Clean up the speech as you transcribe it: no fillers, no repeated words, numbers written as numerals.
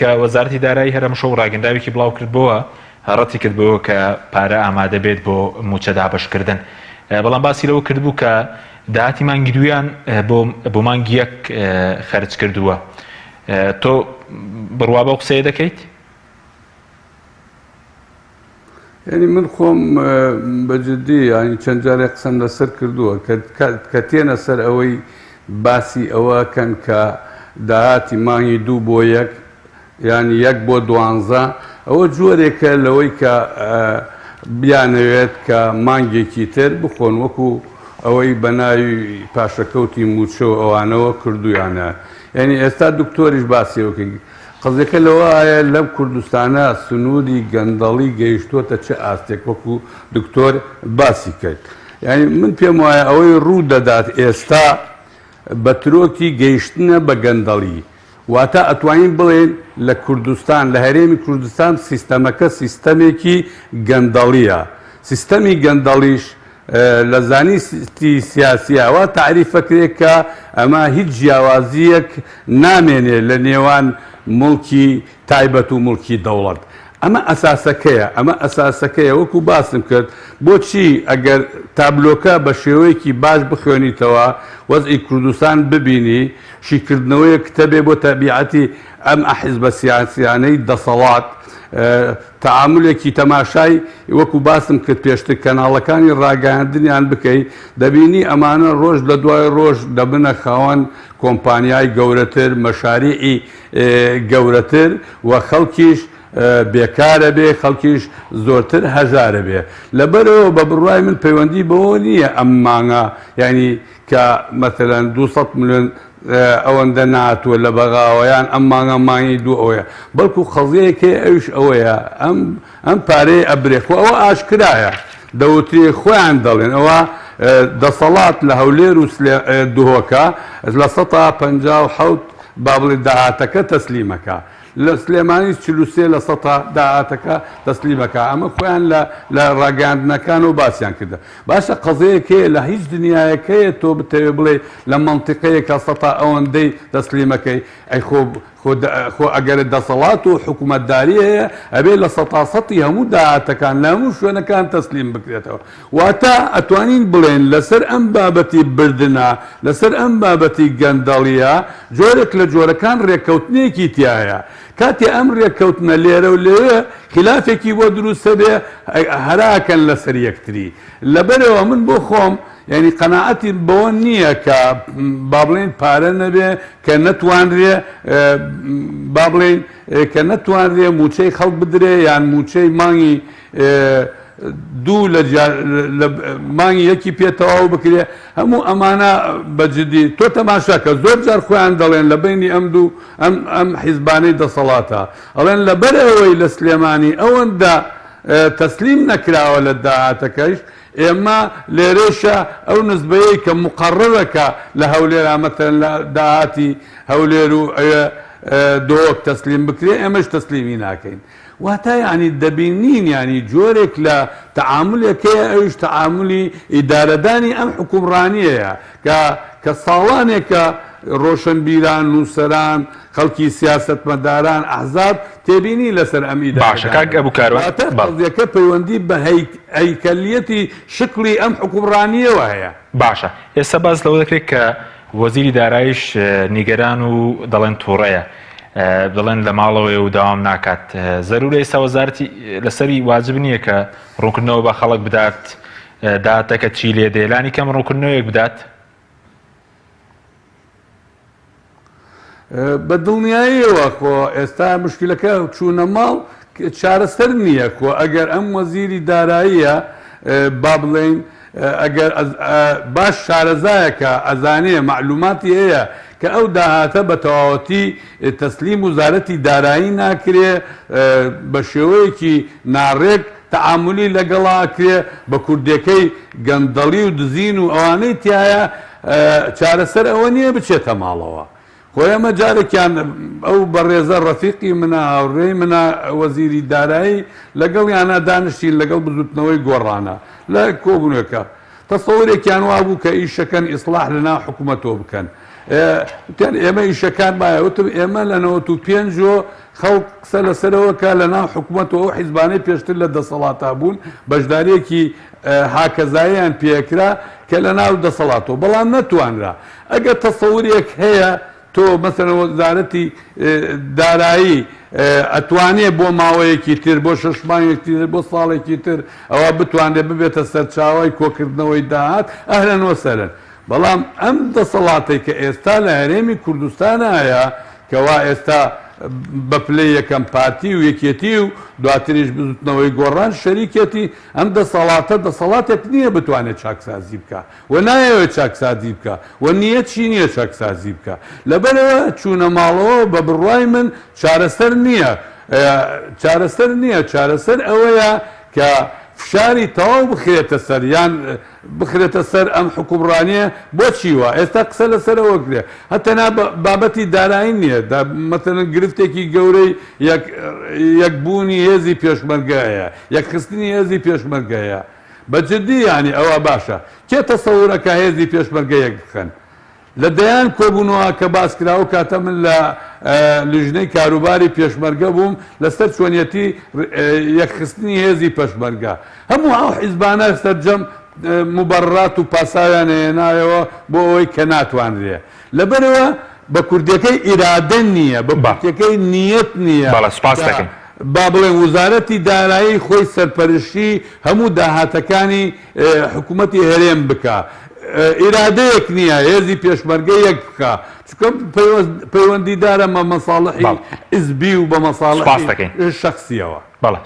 کە وەزارەتی دارایی هەر ئەمشەو ڕاگەندراوێکی بڵاو کردبۆوە ڕەتی کردبۆوە کە پارە ئامادە بێت بۆ مووچە دابەشکردن بەڵام باسی لەوە کردبوو کە داهاتی مانگی دوویان بۆ بۆ مانگی یەک خەرج کردووە تۆ بڕوا بەو قسەیە دەکەیت؟ یعنی من خۆم بە جدی یعنی چەند جارێک قسەم لەسەر کردووە کە تێنە سەر ئەوەی باسی ئەوە کەن کە داهاتی مانگی دوو بۆ یەک یان یەک بۆ دوانزە ئەوە جۆرێکە لەوەی کە بیانەوێت کە مانگێکی تر بخۆن وەکو ئەوەی بە ناوی پاشەکەوتی موچە و ئەوانەوە کردویانە یعنی ئێستا دکتۆریش باسی ئەوە کرد قەزیەکە لەوەایە لەم کوردستانە سنوری گەندەڵی گەیشتۆتە چ ئاستێک وەکو دکتۆر باسی کرد یانی من پێم وایە ئەوەی ڕوو دەدات ئێستا بە ترۆکی گەیشتنە بە گەندەڵی واتە ئەتوانین بڵێن لە کوردستان لە هەرێمی کوردستان سیستەمەکە سیستەمێکی گەندەڵیە سیستەمی گەندەڵیش لە زانستی سیاسییا وا تەعریف ئەکرێ کە ئەمە هیچ جیاوازییەک نامێنێ لە نێوان موڵکی تایبەت و موڵکی دەوڵەت. ئەمە ئەساسەکەیە، ئەمە ئەساسەکەیە وەکوو باسم کرد بۆچی ئەگەر تابلۆکە بە شێوەیەکی باش بخوێنیتەوە وەزعی کوردستان ببینی شیکردنەوەیەک تەبێ بۆ تەبیعەتی ئەم حیزبە سیاسیانەی دەسەڵات تەعامولێکی تەماشای وەکو باسم کرد پێشتر کەناڵەکانی ڕاگەیاندنیان بکەی دەبینی ئەمانە ڕۆژ لە دوای ڕۆژ دەبنە خاوەن کۆمپانیای گەورەتر مەشاریعی گەورەتر و خەڵکیش بێکارە بێ خەڵکیش زۆرتر هەژارە بێ لەبەرەوە بە بڕوای من پەیوەندی بەوە نییە ئەم مانگە یعنی کە مەسەلەن 200 ملیۆن ئەوەندە نەهاتووە لە بەغاوە یان ئەم مانگە مانگی دوو ئەوەیە بەڵکو قەزیەیەک هەیە ئەویش ئەوەیە ئەم ئەم پارەیە ئەبرێ خۆ ئەوە ئاشکرایە دەوترێ خۆیان دەڵێن ئەوە دەسەڵات لە هەولێر و دهۆکە 57% با بڵێ داهاتەکە تەسلیمەکە لە سلێمانی 43 لە سەتا داهاتەکە تەسلیمەکە ئەمە خۆیان لە لە ڕاگەیاندنەکانەوە باسیان کردە باشە قەزیەیەک هەیە لە هیچ دنیایەک هەیە تۆ بتەوێ بڵێی لە مەنتیقەیەکا سەتا ئەوەندەی تەسلیمەکەی ئەی خۆ خۆ خۆ ئەگەر دەسەڵات و حکومەتداری هەیە ئەبێ لە سەتا سەتی هەموو داهاتەکان لە هەموو شوێنەکان تەسلیم بکرێتەوە واتە ئەتوانین بڵێن لەسەر ئەم بابەتی بردنە لەسەر ئەم بابەتی گەندەڵیە جۆرێک لە جۆرەکان ڕێککەوتنێکی تیایە کاتێ ئەم رێککەوتنە لێرە و لەوێ خیلافێکی بۆ دروست ئەبێ هەراکەن لەسەر یەکتری. لەبەرئەوە من بۆ خۆم یانی قەناعەتیم بەوە نییە کە با بڵێین پارە نەبێ کە نەتوانرێ با بڵێین کە نەتوانرێ مووچەی خەڵک بدرێ یان مووچەی مانگی دوو لە لە مانگی یەکی پێ تەواو بکرێ هەموو ئەمانە بە جدی تۆ تەماشاکە زۆر جار خۆیان دەڵێن لە بینی ئەم دوو ئەم ئەم حیزبانەی دەسەڵاتە ئەڵێن لەبەر ئەوەی لە سلێمانی ئەوەندە تەسلیم نەکراوە لە داهاتەکەش ئێمە لێرەشە ئەو نسبەیەی کە مقەڕەرەکە لە هەولێرا مەسەلەن لە داهاتی هەولێر و ئەوێ دهۆک تەسلیم بکرێ ئێمەش تەسلیمی ناکەین واتا یانی دەبینین یانی جۆرێک لە تەعامولێک هەیە ئەویش تەعامولی ئیدارەدانی ئەم حوکمڕانیەیە کە کە ساڵانێکە ڕۆشنبیران، نووسەران، خەڵکی سیاسەتمەداران، ئەحزاب تێبینی لەسەر ئەم باشە کاک ئیدارەدانە. ئەبو کاروان واتە بەڵێ. قەزیەکە پەیوەندی بە هەیکەلیەتی شکڵی ئەم حوکمڕانیەوە هەیە. باشە ئێستا باس لەوە دەکرێت کە وەزیری دارایش نیگەران و دەڵێن توڕەیە دەڵێن لە ماڵەوەیە و داوام ناکات زەرورە ئێستا وەزارەتی لەسەری واجب نییە کە ڕوونکردنەوە بە خەڵک بدات داهاتەکە چی لێ دێ لانی کەم ڕوونکردنەوەیەک بدات بە دڵنیاییەوە خۆ ئێستا مشکلەکە چوونە ماڵ چارەسەر نییە خۆ ئەگەر ئەم وەزیری داراییە با بڵێین ئەگەر باش شارەزایە کە ئەزانێ مەعلوماتی هەیە کە ئەو داهاتە بە تەواوەتی تەسلیم وزارەتی دارایی ناکرێ بە شێوەیەکی ناڕێک تەعامولی لەگەڵا ئەکرێ بە کوردێکەی گەندەڵی و دزین و ئەوانەی تیایە چارەسەر ئەوە نییە بچێتە ماڵەوە خۆ ئێمە جارێکیان ئەو بەڕێزە ڕەفیقی منە، هاوڕێی منە، وەزیری دارایی، لەگەڵیانا دانیشتین لەگەڵ بزووتنەوەی گۆڕانا لە کۆبوونەوەکە تەسەورێکیان وابوو کە ئیشەکەن ئیسڵاح لە ناو حکوومەتەوە بکەن. وتیان ئێمە ئیشەکان مایە. وتم ئێمە لە 95 وە خەڵک قسە لەسەرەوە کا لە ناو حکومەت و ئەو حیزبانەی پێشتر لە دەسەڵاتا بوون بەشداریەکی هاکەزاییان پێکرا کە لە ناو دەسەڵاتەوە بەڵام نەتوانرا. ئەگەر تەسەورێک هەیە تۆ مەسەلەن وەزارەتی دارایی ئەتوانێ بۆ ماوەیەکی تر بۆ شەش مانگێکی تر بۆ ساڵێکی تر ئەوە بتوانرێت ببێتە سەرچاوەی کۆکردنەوەی داهات ئەهلەن وەسەهلەن بەڵام ئەم دەسەڵاتەی کە ئێستا لە هەرێمی کوردستان هەیە کەوا ئێستا بە پلەی یەکەم پارتی و یەکێتی و دواتریش بزوتنەوەی گۆڕان شەریکێتی ئەم دەسەڵاتە دەسەڵاتێک نییە بتوانێت چاکسازی بکا و نایەوێت چاکسازی بکا و نیەتشی نییە چاکسازی بکا لەبەرئەوە چوونە ماڵەوە بە بڕوای من چارەسەر نییە چارەسەر نییە چارەسەر ئەوەیە کە فشاری تەواو بخرێتە سەر یان بخرێتە سەر ئەم حوکمڕانیە بۆچی وا ئێستا قسە لەسەر ئەوە کرێ هە تەنها بابەتی دارایی نییە مەسەلەن گرفتێکی گەورەی یەک یەکبوونی هێزی پێشمەرگە هەیە یەکخستنی هێزی پێشمەرگە هەیە بە جدی یانی ئەوە باشە کێ تەسەور ئەکا هێزی پێشمەرگە یەک بخەن لە دەیان کۆبوونەوە کە باس کرا ئەو کاتە من لە لیژنەی کاروباری پێشمەرگە بووم لەسەر چۆنیەتی یەکخستنی هێزی پەشمەرگە هەموو ئەو حیزبانە سەرجەم موبەڕرات و پاساویان هێنایەوە بۆ ئەوەی کە ناتوانرێ لەبەرئەوە بە کوردیەکەی ئیرادە نییە بە کورتیەکەی نیەت نییە بەڵێ سوپاست کە دەکەین. با بڵێن وزارەتی دارایی خۆی سەرپەرشتی هەموو داهاتەکانی حکوومەتی هەرێم بکا ئیرادەیەک نییە هێزی پێشمەرگە یەک بخا چونکە پەیوەندیدارە بە مەساڵحی بەڵێ حیزبی و بە سوپاست مەساڵحی دەکەین. شەخسیەوە. بەڵێ.